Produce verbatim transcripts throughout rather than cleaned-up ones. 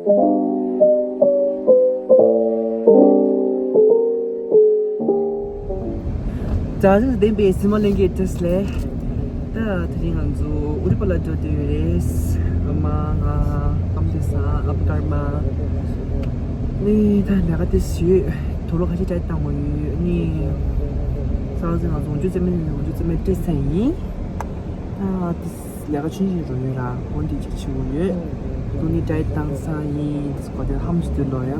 ཇ་ཆུ་ལྡན་པའི་སི་མོ་གླིང་གི་ཏྲེས་ལས། ད་དེ་རིང་ང་ཚོ་ཨུ་རི་པ་ལ་འགྲོ་བསྡད་ཡོད་རེད། ཨ་མ་ང་ཨམ་ཆི་ས་ཨ་ཕ་ཀར་མ། ནི་ད་ལས་ཀ་དེ་ཞུས། དུག་ལོག་ཁ་ཤས་བྲེག་བཏང་དགོས་ཡོད། ནི་ས་ཟི་ང་ཚོ་འོ་ཇུ་རྩེད་མོ་ནི་འོ་ཇུ་རྩེད་མོ་ཏྲེས་ས་ཡིན། ད་དེ་ལས་ཀ་ཆུང་ཆུང་འགྲོ་ཡོད་ར། འོ་འདི་ཅིག་བྱེད་དགོས་ཡོད། དུ་ནི་བྲེག་བཏང་ས་ཡིན། དེ་སྐོར་དེ་ཧམ་ཞིག་དུ་ལོ་ཡ།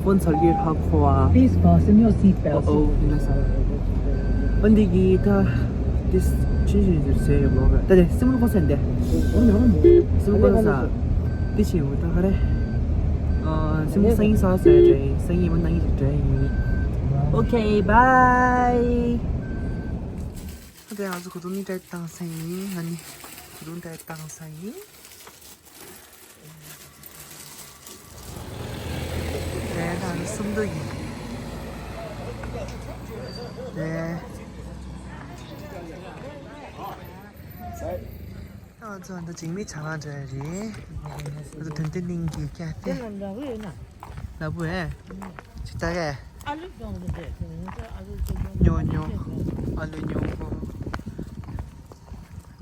ཕོན་ཚར་གྱི་ཧ་གོ་བ། Please fasten your seat belt. ཨོ་ཨོ་ཡིན་ན་ས། འོ་འདི་གི་ད་དེ་ཆུང་ཆུང་འགྲོ་ཟེར་ཡོད་ལོ་ག་ད་དེ་སི་མོ་ལ་གོ་ས་འདི། སི་མོ་ལ་གོ་ས། དེ་ཆེ་བོ་ད་ག་རེ། ཨ་སི་མོ་སང་ཉིན་ས་ཟེར་རེད། སང་ཉིན་མ་ནང་ཡིན་རེད་ཡིན། Okay, bye. ད་ང་ཚོ་གོ་དུང་ནི་བྲེག་བཏང་ས་ཡིན། ང་ནི་གོ་དུང་བྲེག་བཏང་ས་ཡིན། རེད་ད་ནི་སུམ་མདོ་ཡིན། རེད། ང་ཚོ་འདི་འཇིགས་མེད་ཇ་ཁང་འདྲ་རེད། ང་ཚོ་དོན་ལྡན་གླིང་གི་ཀ་ཧྥེ། ལ་བུ་ཨེ། ཅི་ལྟ་གས། ཨ་ལུ་སྦྱོང་གི་འདུག་ང་ཚོ་ཨ་ལུ་སྦྱོང་ཉོ་ཉོ། ཨ་ལུ་ཉོ་གོ།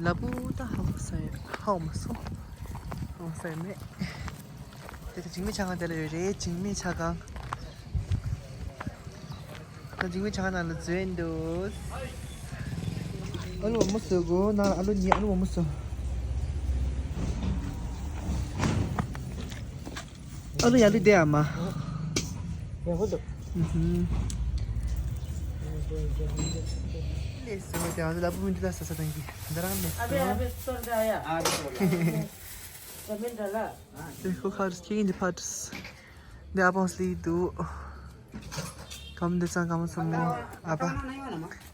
ལ་བུ་ད་ཧ་གོ་ས་ཡོད། ཧ་གོ་མ་སོང་། ཧ་གོ་ས་ཡོད་མེད། དེ་དུ་འཇིགས་མེད་ཇ་ཁང་དེ་ལ་ཡོད་རེད། འཇིགས་མེད་ཇ་ཁང་། ད་འཇིགས་མེད་ཇ་ཁང་ནང་ལ་འཛུལ་འདུག་ཨ་ལུ་བ་མོ་བཟོ་དགོས། ནང་ལ་ཨ་ལུ་གཉིས། ཨ་ལུ་བ་མོ་བཟོ། ཨ་ལུ་ཡ་ལུ་བསྡད་ཨ་མ། ཡག་པོ་འདུག་ཨུ་ཧུམ། ལས་སུ་དེ་ང་ཚོ་ལ་བུ་མི་འདི་ལ་ས་ས་དང་གི་འདི་རང་ལས་སུ། ཨ་བེ་ཨ་བེ་སོར་ད་ཡ། ཨ་བེ་སོར་ད་ཡ། ཨ་བེ་འདྲ་ལ། དེ་ཁོ་ཁ་རུ་ཁྱེད་ཀྱི་འདི་ཕར་འདི་ཨ་པང་སི་ལི་འདུག་གམ་འདི་ཚང་གམ་སོང་མོ། ཨ་ཕ།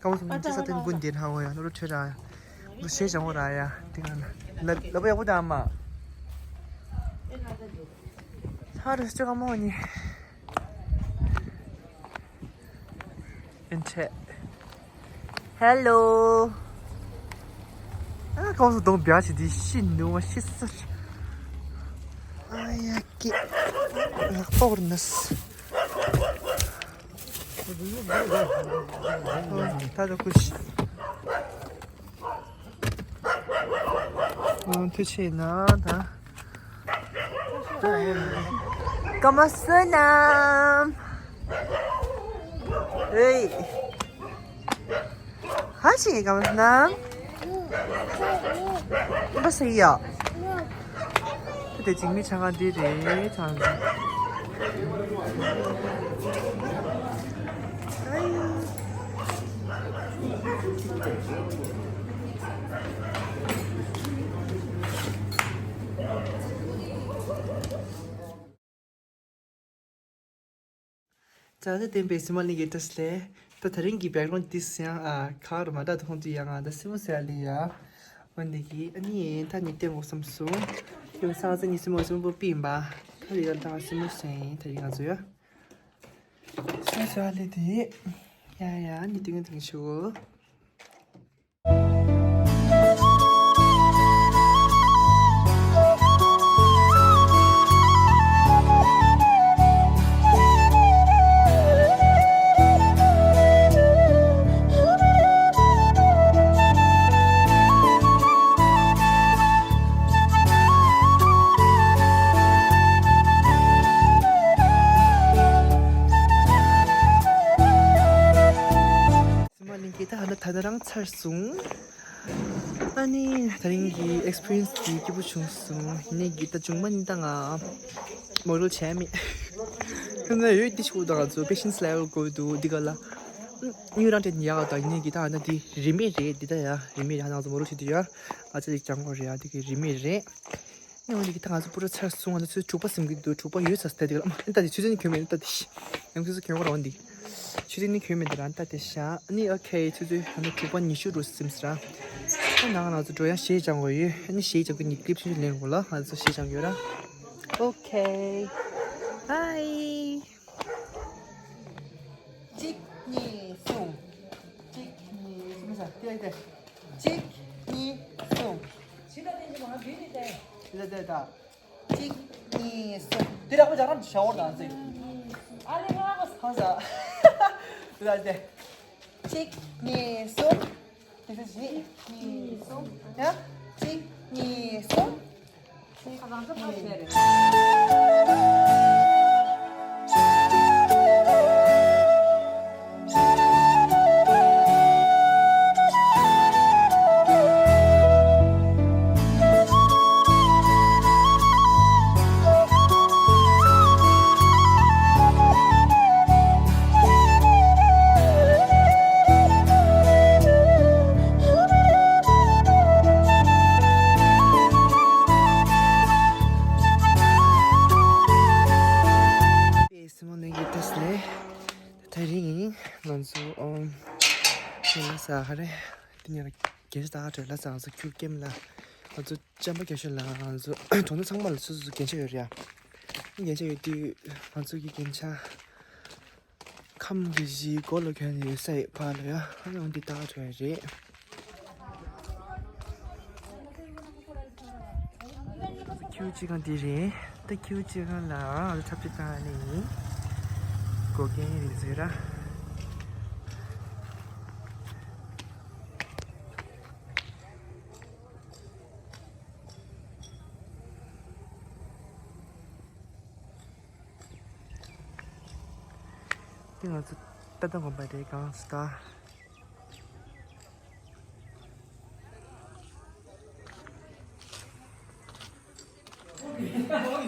གམ་སོང་མོ་འདི་ས་སྟེང་ཀུན་འདིར་ཧ་འོ་ཡ་ནོར་ཁྲོད་ར། འདུ་ཤེས་བྱ་འོ་ར་ཡ། དེ་ག་ན་ལ་ལ་བུ་ཡག་པོ་ད་ཨ་མ། ཧ་རུ་སྐྱོ་ག་མོ་ནི། ཨིན་ཆེ། ཧེ་ལོ། ཨ་ཁོང་ཚོ་གདོང་འབྱར་བྱས་དེ་ཤི་ནུ་བ་ཤི་སར། ཨ་ཡ་ཀི། ལག་པ་བོར་ནས། ད་ད་ཁུ་ཤི། ཨ་ཐུགས་ཆེ་ན་ད། ཀ་མ་སུ་ནམ། ཨེ། ཧ་ཅི་ཀ་མ་སུ་ནམ། ཨ་སེ་ཡ། དེ་འཇིགས་མེད་ཇ་ཁང་འདི་རེད་ཚང་མ། ཨེ། ཇ་ཆུ་ལྡན་པའི་སི་མོ་གླིང་གི་ཏྲེས་ལས། ད་དེ་རིང་གི་བེག་གྷ་རོན་ཌི་འདི་ཡང་ཨ་ཁ་རུ་མ་འདྲ་དུ་ཧོན་དུ་ཡང་ཨ་ད་སི་མོ་སི་ཨ་ལི་ཡ། འོན་ཏེ་གི་ཨ་ནི་ད་ནི་ཏེ་ངོ་བསམ་སོང་། ཡོང་ས་ང་ཚ་ནི་སི་མོ་སི་མོ་པོ་པི་ཡིན་པ། ད་ཡོད་ད་སི་མོ་སི་ཡིན་དེ་རིང་ང་ཚོ་ཡ། སི་མོ་སི་ཨ་ལི་དེ། ཡ་ཡ་ནི་ཏེ་ངོ་ཏེ་ངོ་ཞུ། སི་མོ་གླིང་གི་ད་ཧ་ན་ད་ད་རང་ཚར་སོང་། ཨ་ནི་ད་རིང་གི་ཨེག་སི་པི་རི་ཡན་སི་དེ་སྐྱིད་པོ་བྱུང་སོང་། ཡིན་ནའི་གི་ད་བྱུང་མ་ནི་ད་ང་མོ་ཌེལ་བྱས་མེད། ཁྱོད་ཚོ་ཡོད་འདི་ཤུགས་དང་ང་ཚོ་པེ་ཤན་སི་ལེ་ཝལ་དགོས་འདུག་འདི་ག་ལ། དངུལ་རང་སྤྲད་ནི་ཡག་ག་ད་ཡིན་ནའི་གི་ད་ང་ད་འདི་རིན་མེད་རེད། འདི་ད་ཡ་རིན་མེད་རེད། ང་ཚོ་མོ་ཌེལ་བྱེད་དུས་ཡ་ཨ་ཅག་ཅིག་ཅང་གོ་རེད་ཡ། འདི་གི་རིན་མེད་རེད། ནི་འོན་ཏེ་གི་ད་ང་ཚོ་པུ་ར་ཚར་སོང་། ང་ཚོ་དྲུག་པ་ཟིན་གི་འདུག་དྲུག་པ་ཡོད་ས་སྟེ་དེ་ལ་མ་ཨ་ད་དེ་ཆུ་ཚོད་ནི་གྱོན་མེད་ད་དེ་ཤི། ཡང་ཆུ་ཚོད་གྱོན་གོ་རང་འདི། ཆུ་ཚོད་ནི་གྱོན་མེད་དེ་རང་ད་དེ་ཤ་ནི་ཨོ་ཁེ་ཆུ་ཚོད་ཧ་ན་དྲུག་པ་ཉི་ཤུ་རུ་སིམ་སི་ར། ད་ནང་ང་ཚོ་འགྲོ་ཡ་ཞེས་ཅང་གོ་ཡོད། ནི་ཞེས་ཅང་གི་ནི་ཀི་ལིབ་ཆུ་ཚོད་ལེན་གོ་ལ་ང་ཚོ་ཞེས་ཅང་གོ་ཡོད་ར། ཨོ་ཁེ། བྷའི། གཅིག་གཉིས་གསུམ། གཅིག་གཉིས་གསུམ་ས་ཏེ་ཏེ། གཅིག་གཉིས་གསུམ། ཇི་ལྟ་དེ་ཇི་མ་བི་ནི་ཏེ། ཇི་ལྟ་དེ་ད། གཅིག་གཉིས་གསུམ། དེ་རག་པ་ཇག་རམ་ཤ་བོར་དང་ཟེར། ཨ་ལེ་ང་བ་ཧང་ཟ། དེ་ལ་དེ། གཅིག་གཉིས། གསུམ། དེ་ཚོ་བཞི། གཉིས། གསུམ། ཡ། གཅིག་གཉིས། གསུམ། ཁ་སང་ཚོ་ཕར་བྱས་རེད། སི་མོ་ནས་ཡིད་ཏེས་ལེ། ད་རིང་ང་ཚོ་ཨོམ་ཁྱེད་ལ་ས་ཧ་རེ། དེ་ཉིན་རྒན་ཤ་ད་ག་བྲོས་ལ་ས་ང་ཚོ་ཁྱུག་ཀེམ་ལ་ང་ཚོ་ཅམ་པ་རྒན་ཤ་ལ་ང་ཚོ་གྲོང་ཚོ་ཚང་མ་ལ་སོ་སོ་རྒན་ཤ་ཡོད་རེད་ཡ། རྒན་ཤ་ཡོད་དུས་ང་ཚོ་གི་རྒན་ཤ་ཁམས་གི་གཞིས་སྒོ་ལ་གྱོན་ཡོད་ས་ཡོད་ཕ་ལ་ཡ། ཨ་ནི་འོན་ཏེ་ད་ག་བྲོས་རེད། ཁྱེའུ་གཅིག་གང་འདི་རེད། ད་ཁྱེའུ་གཅིག་གང་ལ་ང་ཚོ་ཐབས་ཤེས་བཏང་ནས་ཡིན། སྒོ་རྒྱན་རེད་ཟེར་ར། དེ་ང་ཚོ་ཏ་ཏ་དགོན་པ་རེད་གང་ཟེར་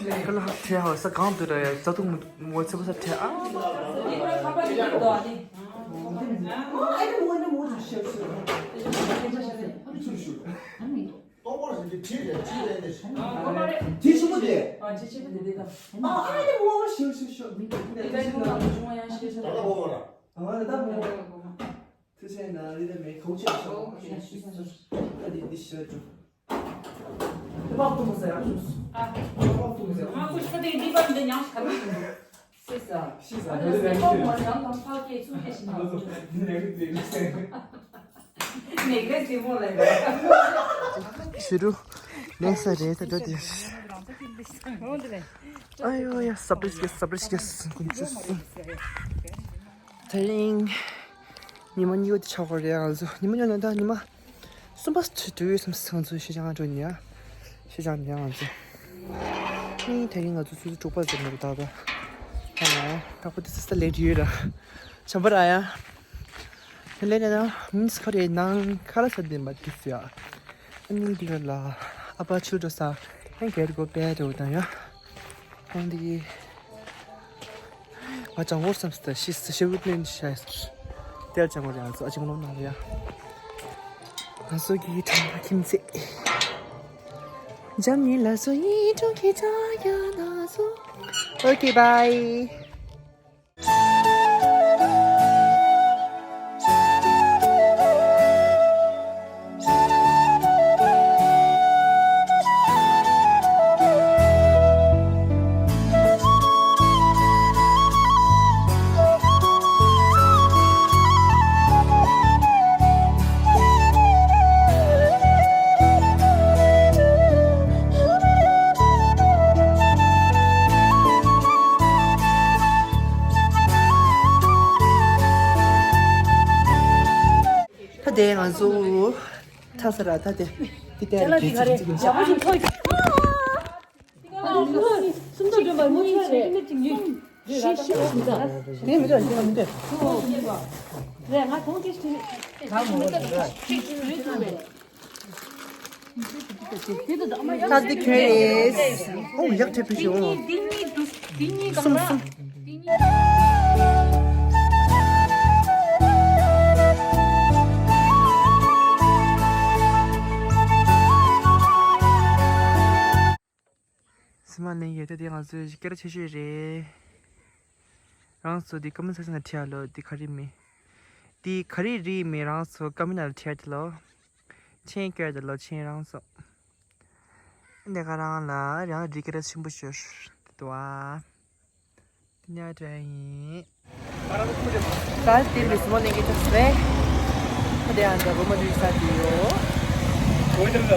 ད། ཀ་ལ་ཧ་ཁྲེ་ཧ་ས་གང་དུ་ར་ཡ་ས་ཐུག་མོ་ཚེ་པོ་ས་ཁྲེ་ཨ། ཏོག་པར་ཟིན་གྱི་ཁྲི་རེད་ཁྲི་རེད་ནས། ཨ་ཁོ་མ་རེད། ཁྲི་ཆེན་པོ་དེ། ཨ་ཁྲི་ཆེན་པོ་དེ་དེ་དང་། ཨ་ཨ་ནི་འོ་ཤིའུ་ཤིའུ་ཤིའུ་མི་དེ་དེ་དེ་ཤིའུ་ན་ཅུང་ཡང་ཤེས་ཤེས་ད་ལ་འོ་ལ། ཨ་ད་ད་མོ། ཐུ་ཆེན་ན་རི་དེ་མེ་ཁོང་ཆེན་ཤོ། ཨ་དེ་འདི་ཤོ་ཅུ། དེ་བག་ཏུ་མོ་ཟ་ཡང་ཤོ། ཨ་བག་ཏུ་མོ་ཟ་ཡང་ཤོ། ང་ཁུ་ཤ་དེ་འདི་བ་འདི་ཉང་ཤ་རུ་ཤོ། སི་ས། ཤི་ས་ཨ་ནི་ཟ་ཡང་ཤོ། ཡང་དང་ཕ་སྐད་ཚུགས་སྐད་ཤི་ན། ནེ་ག་དེ་ལ་ཟ་ཡང་། ནེ་ག་དེ་མོ་ལ་ཡང་། ཤི་རུ། ནེ་ས་རེད་ད་ད་དེ། ཨ་ཡོ་ཡ་སབ་རིས་ཀྱི་སབ་རིས་ཀྱི་ཀུན་ཆུ་སུ། དེ་རིང་ཉི་མ་གཉིས་པ་དེ་ཆགས་པ་རེད་ང་ཚོ། ཉི་མ་གཉིས་པ་ད་ཉི་མ་གསུམ་པ་དུས་དུས་སམ་སང་ཚོ་ཤེས་ཅང་འགྲོ་ཉ། ཤེས་ཅང་ཉ་ང་ཚོ། ཨེ་དེ་རིང་ང་ཚོ་སུ་དྲུག་པ་ཙམ་རེད་ད་ད། ཧ་ལ་དྲག་པོ་དེ་སི་སི་ལེ་ཌི་ཡོད་ར། བྱམས་པ་ར་ཡ། དེ་ལས་ནས་ན་མིན་སི་ཁ་རེ་ནང་ཁ་ར་ས་དེ་མ་དེ་སི་ཡ། ཨ་ནི་འདི་ག་ལ་ཨ་ཕ་ཆུ་འགྲོ་ས་ཨ་གེར་གོ་པེ་རེ་འོ་ད་ཡ། ཨ་འདི། ང་ཅང་བོར་སམ་སྟེ་ཤི་སི་ཤི་བུ་ནན་ཤ་སི། དེར་ཅང་བོར་ཡང་སོ་ཨ་ཅང་ལོ་ན་ཡ། ང་སོ་གི་ཁྲམ་པ་ཁྱིམ་མཚེས། འཇམ་ཉིན་ལ་སོ་ཡིན་ཀྲོང་ཁྱེད་ཅག་ཡ་ན་སོ། Okay, bye. ད་དེ་ང་ཚོ་ཐ་ས་ར་ད་དེ་དེ་དེ་ར་གེ་ཚིག་ཚིག་ཡོད་ས། སུམ་མདོ་འགྲོ་བར་མོ་ཆོས་རེད། ཤི་ཤི་ཟིན་ས། དེ་མི་འདོད་དེ་མི་འདོད། རེད་ང་གོང་ཅི་ཞིག་ད་མོ་རེད། ད་འདི་ཁྱོད་རེད། ཨོ་ཡག་ཐེབས་པི་ཤོ། འདི་གཉིས་འདུག་འདི་གཉིས་གང་ར། གསུམ་གསུམ། འདི་གཉིས། སི་མ་ལེན་ཡོད་དེ་དེ་ང་ཚོའི་སྐད་ཆ་ཆེ་ཤོས་རེད། རང་ཚོ་འདི་ཀ་མི་ས་ས་ན་ཁྲིད་ཨ་ལོ། འདི་ག་རེ་མི། འདི་ག་རེ་རེད་མི་རང་ཚོ་ཀ་མི་ན་ལ་ཁྲིད་ཨ་དེ་ལོ། ཆེན་སྐྱོར་དེ་ལོ་ཆེན་རང་ཚོ། འདི་ག་རང་ལ་རང་འདི་སྐད་ཆ་ཆེན་པོ་ཤོར་དེ་དུ་ཨ། དེ་ཉག་དྲན་ཡིན། ད་དེ་ལས་སི་མོ་ལེན་གྱི་ཐུག་སེ། ཁ་དེ་ཨ་འདྲ་བོ་མ་འདུས་ས་དེ་ཡོ། འོ་དེ་ལ།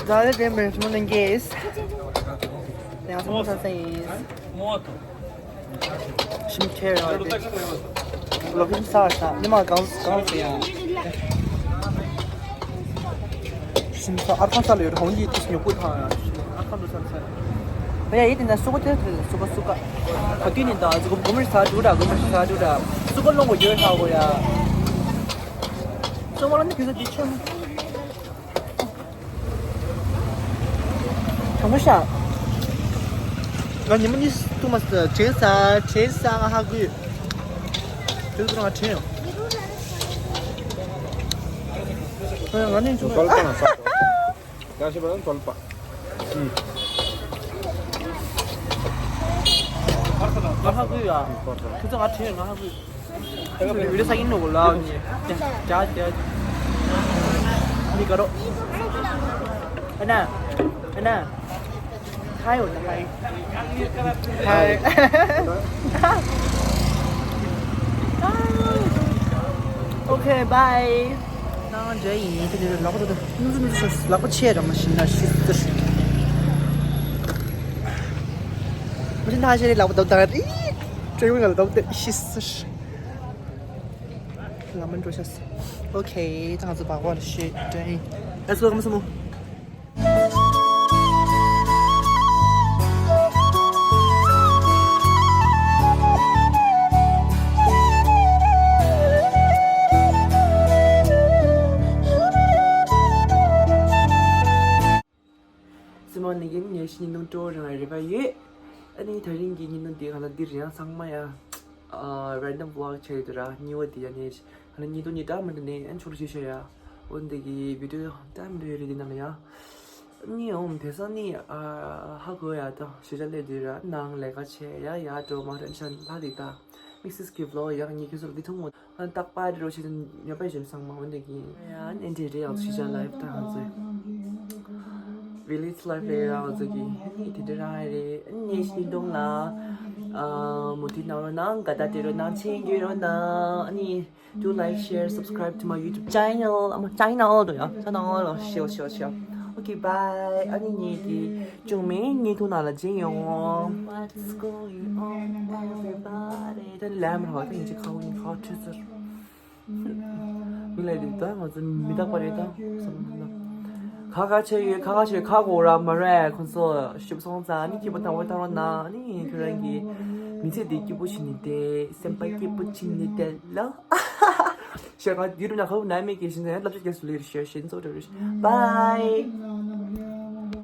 Zaten benim resmim English. Ne yapayım sen? Şimdi çevir abi. Bakayım sağ sağ. Ne mal gaz gaz ya. Şimdi sağ arkan salıyor. Hangi yetişmiyor bu ta ya. Arkan da sen sen. Veya yedin de suku tez suku suku. Kadini da suku gumur sağ dura gumur sağ dura. Suku longo yö ha ya. Suku lan ne güzel dichon. དྲང་པོ་བཤད། ང་ཉི་མ་གཉིས་ཐུག་མ་སོང་། དྲན་ས་དྲན་ས་ང་ཧ་གོ་ཡོད། དེ་ཚོ་ང་དྲན་ཡོད། ང་ནི་ཆུང་། ཚོལ་པ་ན་ས། ཡང་ཞིག་པ་ན་ཚོལ་པ། ང་ཧ་གོ་ཡོད། དེ་ཚོ་ང་དྲན་ཡོད། ང་ཧ་གོ་ཡོད། video sign no बोला। क्या क्या क्या। नहीं करो। है ना? है ना? हाय होता हाय। हाय। Okay bye. ང་འདྲ་ཡིན། དེ་ནས་ལག་པ་ཏོ་ཏོ་ནུ་ཟུ་ནུ་ཟུ་ཤོར། ལག་པ་ཆེ་ར་མ་ཤི་ན་ཤི་སྟེར། མ་ཤི་ན་ཧ་ཤེ་རེ་ལག་པ་ཏོ་ཏོ་རེ། ཀྲེང་ལ་ལག་པ་ཏོ་ཤི་སྟེར། ལ་མ་འགྲོ་ཤ་སི། ཨོ་ཁེ། ད་ང་ཚོ་བག་བག་ལ་ཤེ་ཏྲེང་། Let's go ཁམས་སྨོ། སི་མོ་ནི་གིན་ངའི་ཉིན་ཐོ་སྤྲོ་རང་རེ་བ་ཡོད། ཨ་ནི་དེ་རིང་གི་ཉིན་ཐོ་འདི་ག་ལ་འདིར་ཡང་ཚང་མ་ཡ། ཨ་random vlog བྱས་ཡོད་ར། ཉི་འོ་འདི་ཡ་ནས་ཨ་ནི་ཉིན་ཐོ་ཉི་ད་མི་འདི་ནས་ཨན་ཆུར་ཤེ་ཤེ་ཡ། འོ་འདི་གི་བི་ཌིའོ་ད་མི་འདི་རེད་འདི་ནང་ལ་ཡ། ཨ་ནི་འོ་དེ་ས་ནི་ཨ་ཧ་གོ་ཡ་ད་ཤེ་ཤ་ལེ་འདི་ར་ནང་ལས་ཀ་བྱས་ཡ་ཡ་འགྲོ་མ་རེད་ཤ་ལྷ་འདི་ད། མིག་སིས་ཀྱི་བློ་ཡག་ཉིད་ཀྱི་སོར་གྱི་ཐུང་ངུ་ཨན་རྟག་པར་རོ་ཆེ་ཉོ་པའི་ཞོན་སང་མ་འོན་དེ་གི་ཡང་ཨན་འདྲེ་རེ་ཡང་ཤི་ཆ་ལ་ཡབ་ད་ང་ཚོས་village life རེ་ཡང་ང་ཚོ་གི་ཨ་ནི་དེ་འདྲ་རང་རེ་ཨ་ནི་ཤི་དོང་ལ་མོ་དེ་ནང་རོ་ནང་ག་ད་དེ་རོ་ནང་ཆེན་གྱི་རོ་ནང་ཨ་ནི། Do like, share, subscribe to my YouTube channel. I'm a channel. ཨ་མ་channel ཤོ་ཤོ་ཤོ། Okay, bye. ཨ་ནི་ཉིད་ཀྱི་ཅུང་མིན་ཉིད་ཐུག་ན་ལ་ཇེ་ཡོང་། What's going on, everybody? ད་ལམ་ར་ད་ཡིན་ཅི་ཁ་བོ་ཉི་ཁ་ཁྲི་ཚུར། མི་ལ་ཡི་ད་ང་ཚོ་མི་རྟག་པ་རེད་ད། ཁ་ཁ་ཆེ་ཡོད། ཁ་ཁ་ཆེ་ཁ་གོ་ར་མ་རེད། ཁོང་ཚོ་ཞིབ་སོང་ཙང་ཨ་ནི་སྐྱིད་པོ་དང་བོ་བཏང་རོགས་གནང་། ཨ་ནི་ཁྱོད་རང་གི་མི་ཚེ་འདི་སྐྱིད་པོ་བྱེད་ནི་དེ་སེམས་པ་སྐྱིད་པོ་བྱེད་ནི་དེ་ལ། ཤེས་ག་དུས་རུ་ན་ཁ་བོ་ན་མེད་ཀྱི་ཞིང་ཚན་ལབ་ཅིག་རྒྱ་སུ་ལེར་ཤེས་ཤེས་ཚོ་འདྲ་རེད། Bye.